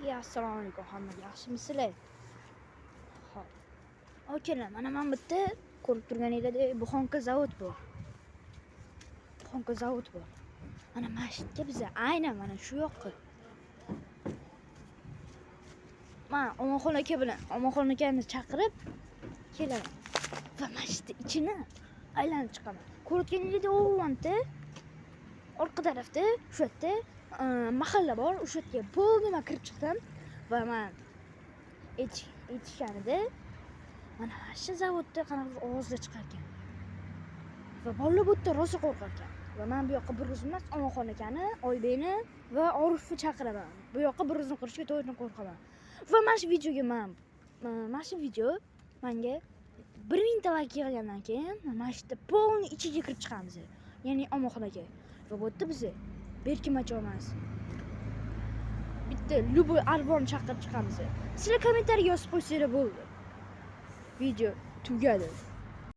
Ya, assalomu alaykum hammaga, yaxshimisizlar? Xo'p. Akalar, mana bu yerda ko'rib turganinglardek buxonka zavod bor. Buxonka zavod bor. Mana shu yerga biza aynan mana shu yoqqa. Man Omonxon aka bilan Omonxon akani chaqirib kelaman. Va mana shu yerda ichini aylanib chiqaman. Ko'rayotganinglardek o'vanta orqa tarafda o'sha yerda mahalla bor. O'sha yerga полный man kirib chiqdim va man aytishganida mana shu zavodda qanaqadir ovozlar chiqar ekan. Va bolalar bu yerda rosa qo'rqar ekan. Va man bu yoqqa bir o'zim emas, Omonxon akani, Oybekni va Orifni chaqiraman. Bu yoqqa bir o'zim kirishga to'g'ri qo'rqaman. Va mana shu videoga man mana shu video menga 1000 ta layk yig'gandan keyin mana shu yerda полный ichiga kirib chiqamiz. Ya'ni Omonxon aka. Va bu yerda bizni berkinmachi emas. Bitta любой arvon chaqirib chiqamiz. Sizlar kommentariy yozib qo'ysanglar bo'ldi. Video tugadi.